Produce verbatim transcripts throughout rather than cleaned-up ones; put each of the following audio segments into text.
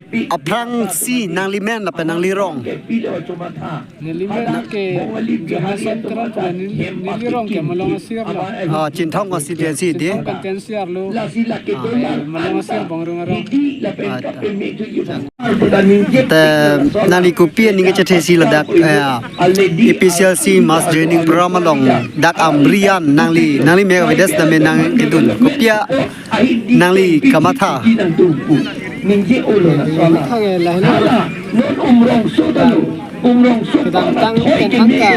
Aphrangsi nangli men lapen nangli rong? Neli men ke Jonas Santran, neli, neli rong ke Malong Asir lo. Ah, Chinthong constituency dei. Chinthong constituency arlo. Ah. Malong Asir Bongrung arong. Ah, ta. Te nangli kopi aning kachethesi ladak, eh, APHLC mass joining program along dak Amri an nangli, nangli mega vidas name nangkedun. Kopi a nangli kamatha? Nangli kamatha ke lahenlo. Kedamtang pen tangka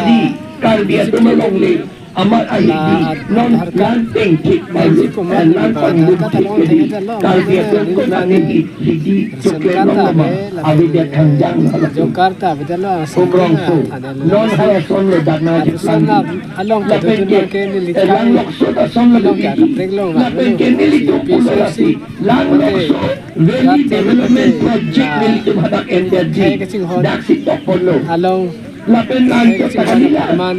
Karbi atum alongle amat ahi la non Aadhaar card, lang tengthik malu, Aadhaar card, lang Aadhaar card panglup along thengdet lo, Karbi atum ko nangji hidi ration card ta ave, lapen avedet thangjang lo. Job card ta avedet lo, ration card ta avedet lo. Non hai ason lo dak na. Ason along ta lapen dodun ke, ke neli lang lokso ta ason lo along ke dodi. Kaprek long lapen ke nelitum pulo APHLC lasi lang mate lokso, Valley rat Development Project, ah, nelitum hadak energy hai kachinghon dak si tokpon lo. Along lapen hai nangjo kachinghon tangli la. Apharman.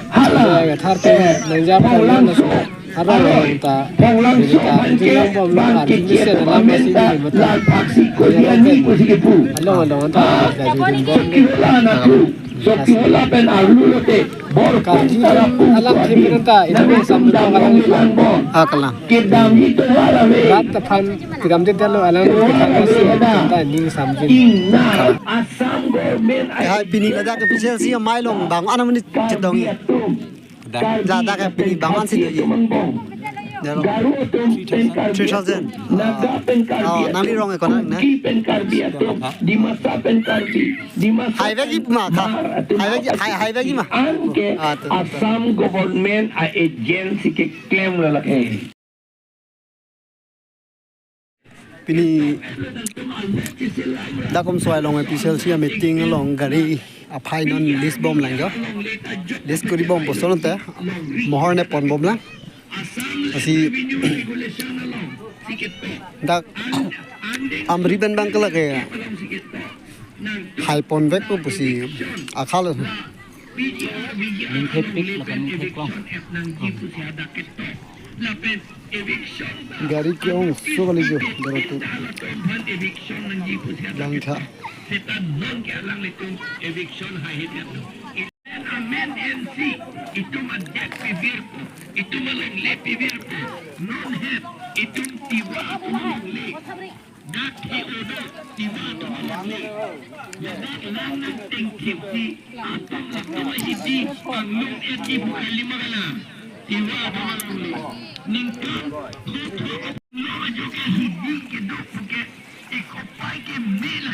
Hala. Ya, ya, thar pen nangjap Phonglangso. Arong arong ta Phonglangso neli ta aphan ke jinglong bom bang artificial kekir alam pamenta masi di mata. Lal Phaksi Koyani pusi kepu. Along along ta, ah, ta judin bom. Chokihola anatthu. Chokihola pen arlu lote. Bor Karbi kung tarapu alam adim. Thim pen ta, itum nangtum sampai dam alam longlelang bom. Ah, kalang. Kedamji tovar ave. Rat aphan kedamdet lo alam. Tovar kedamdet ave lo. Hadak. Ta ning samjin. Ingna Assam government. Eh, hai pini ladak APHLC amei along bang-an amonit chetong. Karbi atum. Ladak pini bang-an si doji. Dalo. Garo atum pen Karbi. Three thousand. Naga pen Karbi. Oh, nangli rong ekon na? Kuki pen Karbi atum. Dimasa pen Karbi. Dimasa pen Myanmar atum. Hai vekji ma kha? Hai vekji, hai, hai vekji ma? Anke, ah, to, to. Assam government a-agency keklem lo lake. Pini dak Umswai along APHLC a-meeting along gari aphai non list bomlang jo. List kori bom poson te mohor ne pon bomlang. Lasi dak Amri pen bang kelak ke hai ponvekpo pusi akhal. Ningthepik lapen ningtheklong. Gari ke-ong so kali jo, gari tu. Langtha. Amen, M C, itum adet pivirpo, itum alongle pivirpo, non het, itum Tiwa atum alongle. Dak he odo, Tiwa atum alongle. Ladak lang nangtengthipsi, atum latum ahidi panglong-etji pu kali ma kalang. Tiwa atum alongle. Ningkan, thotho, lo ajo ke hidi kedo puke, ikopai ke mela.